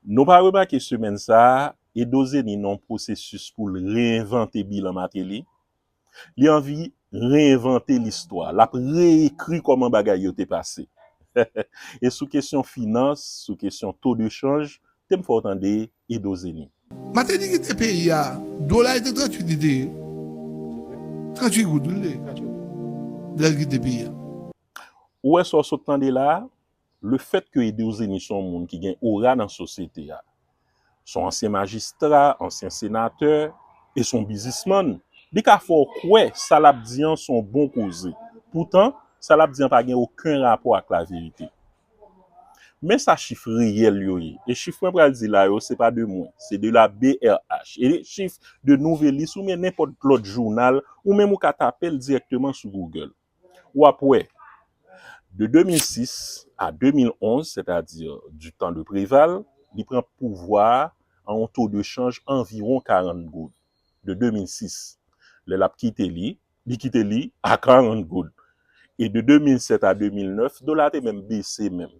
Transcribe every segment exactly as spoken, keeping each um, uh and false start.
Nou pa remake semèn sa a, Edo Zeni nan yon pwosesis pou l reyenvante bilan Martelly. Li anvi reyenvante listwa. L ap reekri kòman bagay yo te pase. E sou kesyon finans, sou kesyon to de chanj, te m fè w tande Edo Zeni. Martelly kite peyi a, dola te tranntuit li te ye. Tranntuit goud li te ye. Lè l kite peyi a. Ou wè sa w sot tande la a? Lefèt ke Edo Zeni se yon moun ki gen ora nan sosyete a, se yon ansyen majistra, ansyen senatè, e se yon biznismann, li ka fè w kwè sa l ap di an se yon bon koze. Poutan, sa l ap di an pa gen okenn rapò ak laverite. Men sa chif reyèl yo ye. E chif mwen pral di la yo, se pa de mwen, se de la B R H. E chif de Nouvelliste oubyen nenpòt lòt jounal, ou menm ou ka tape l dirèkteman sou Google. W ap wè, de de mil sis a de mil onz, sètadi du temps de Préval, li pran pouvwa a a yon to de chanj anviwon karant goud. De de mil sis, lè l ap kite li, li kite li a karant goud. E de de mil sèt a de mil nèf, dola te menm bese menm.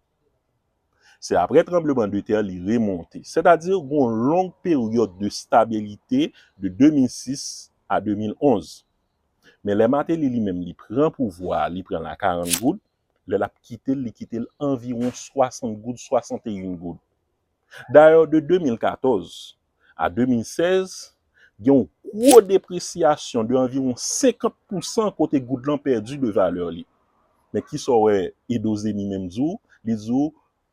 Se apre tranblemanntè li remonte. Sètadi, gen yon long peryòd de stabilite de de mil sis a de mil onz. Men lè Martelly li menm li pran pouvwa a, li pran l a karant goud, lè l ap kite l, li kite l anviwon swasant goud, swasanteyen goud. Dayè, de de mil katòz a de mil sèz, gen yon gwo depresyasyon de anviwon senkant pousan kote goud lan pèdi de valè li. Men kisa w wè Edo Zeni menm di w? Li di w,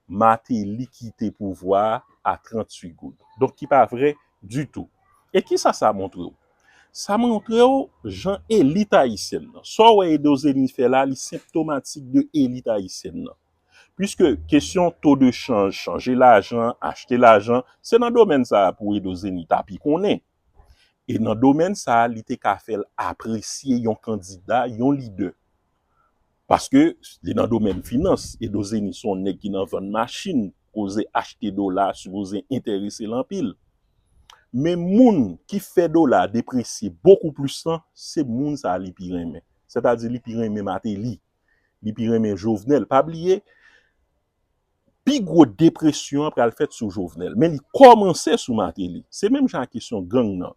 Martelly kite pouvwa a a tranntuit goud. Donk, ki pa vre ditou. E kisa sa montre w? Sa montre w jan elit ayisyèn nan. Sa w wè Edo Zeni fè la, li senptomatik de elit ayisyèn nan. Piske kesyon to de chanj, chanje lajan, achte lajan, se nan domèn sa a pou Edo Zeni ta pi konnen. E nan domèn sa a, li te ka fè l apresye yon kandida, yon lidè. Paske li nan domèn finans, Edo Zeni se yon nèg ki nan vann machin, koze achte dola sipoze enterese l anpil. Men moun ki fè dola a depresye bokou plis lan, se moun sa a li pi renmen. Sètadi li pi renmen Martelly, li pi renmen Jovenel. Pa bliye, pi gwo depresyon an pral fèt sou Jovenel, men li kòmanse sou Martelly. Se menm jan ak kesyon gang nan.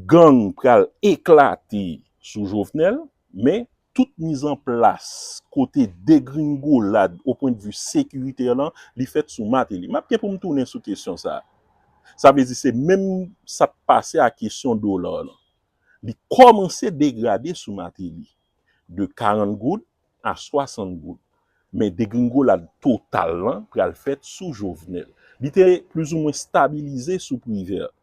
Gang pral eklate sou Jovenel, men tout mizanplas kote degringolad o pwendvi sekiritè lan, li fèt sou Martelly. M ap gen pou m tounen sou kesyon sa a. Sa vle di se menm sa k pase ak kesyon dola lan. Li kòmanse degrade sou Martelly. De karant goud a swasant goud. Men degringolad total lan pral fèt sou Jovenel. Li te plizoumwen stabilize sou Privert.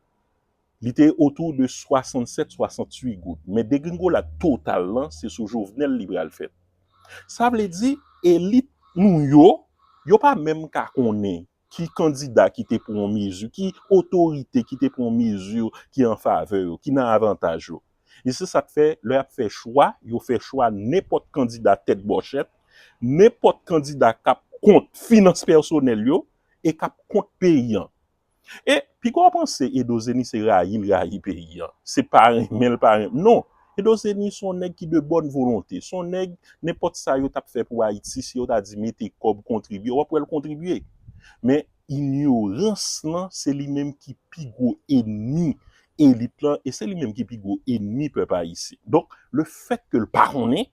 Li te otou de swasannsèt, swasantuit goud. Men degringolad total lan, se sou Jovenel li pral fèt. Sa vle di, elit nou yo, yo pa menm ka konnen ki kandida ki te pran yon mezi, ki otorite ki te pran yon mezi ki an favè yo, ki nan avantaj yo. E se sa k fè, lè y ap fè chwa, yo fè chwa nenpòt kandida tèt bòchèt, nenpòt kandida k ap kont finans pèsonèl yo e k ap kont peyi an. E piga w panse Edo Zeni se rayi l rayi peyi an, se pa renmen l pa renmen. Non, Edo Zeni se yon nèg ki de bòn volonte, se yon nèg, nenpòt sa yo t ap fè pou Ayiti, si yo ta di mete kòb, kontribye, w ap wè l kontribye. Men inyorans lan, se li menm ki pi gwo enmi elit lan e se li menm ki pi gwo enmi pèp ayisyen. Donk, lefèt ke l pa konnen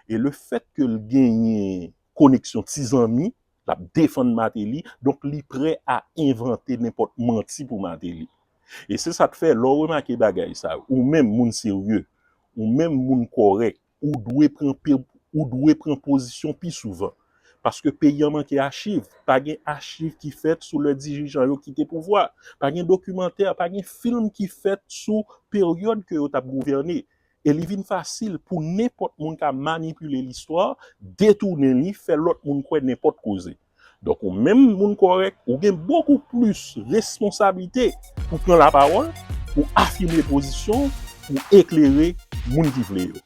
e lefèt ke l genyen koneksyon ti zanmi, l ap defann Martelly, donk li prè a envante nenpòt manti pou Martelly. E se sa k fè, lè w remake bagay sa yo, ou menm moun serye, ou menm moun kòrèk, ou dwe pran pe-, ou dwe pran pozisyon pi souvan. Paske peyi an manke achiv. Pa gen achiv ki fèt sou lè dirijan yo kite pouvwa. Pa gen dokimantè, pa gen fim ki fèt sou peryòd ke yo t ap gouvène. E li vin fasil pou nenpòt moun ka manipile listwa, detounen li, fè lòt moun kwè nenpòt koze. Donk, ou menm moun kòrèk, ou gen bokou plis responsablite pou pran lapawòl, pou afime pozisyon w, pou eklere moun ki vle yo.